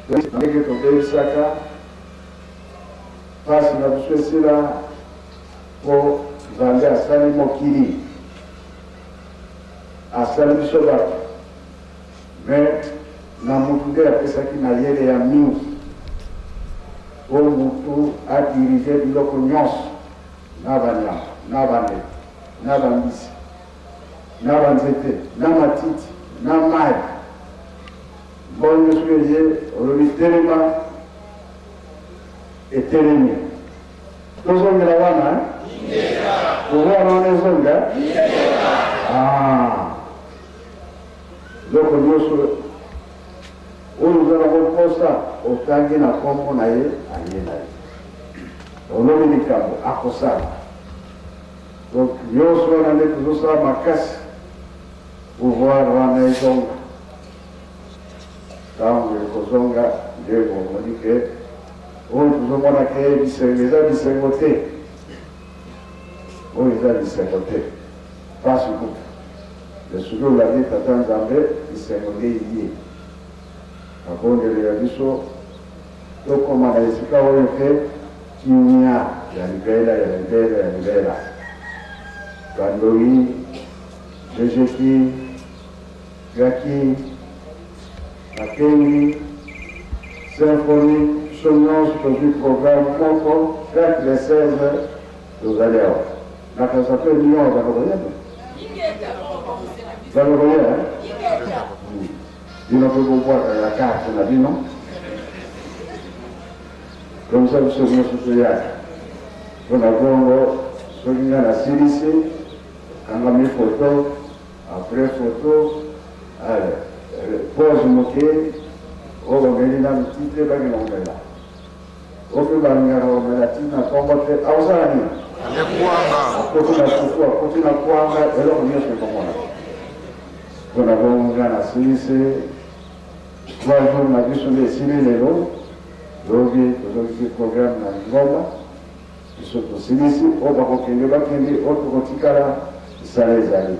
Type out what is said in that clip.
Ndenge tobebisaka mpasi na biso esila, mpo Nzambe asali mokili, asali biso bato, mais na mutu nde apesaki mayele ya mingi mpo mutu adirige biloko nyonso, na banyama, na bandeke, na bambisi, na banzete, na matiti, na mai. Mbongo soki eye, olobi telema, etelemi. Tozongela wana, pouvoir wana ezonga. Ah, biloko nyonso oyo oza nango mposa, otangi na nkombo na ye, aye na ye, olobi likambo, akosala. Donc nyonso wana nde tozosala makasi, pouvoir wana ezonga. Ntango ekozonga nde bomoni ke oyo tozomona ke bisengo eza bisengo te, oyo eza bisengo te, pasi kutu. Mais soki olandi Tata Nzambe, bisengo nde ye akondelela biso tokoma na esika oyo ke kimia ya libela, ya libela, ya libela. Bandoi Jejeki Gaki, Makengi, Symphonie, biso nyonso tozwi programme moko chaque le 16 tozali awa. Nakanisa mpe Lyon bako koya te? Bako koya? Bino mpe bobwakaka carte na bino comme ça biso nyonso toyaka. Mpo na bongo soki ngai nasilisi kangami photo, après photo, allez, pause moke, oyo bameli nanu ti te bakende komela, oyo mpe balingaka komela ti na ntongo te, akosala nini? Akoti na fufu, akoti na kwanga, eloko nyonso ekomona. Mpo na bongo ngai nasilisi 3 jours na biso nde esili lelo, lobi tozongisi programme na lingomba. Biso tosilisi, oyo bakokende bakende, oyo tokotikala, misala ezali.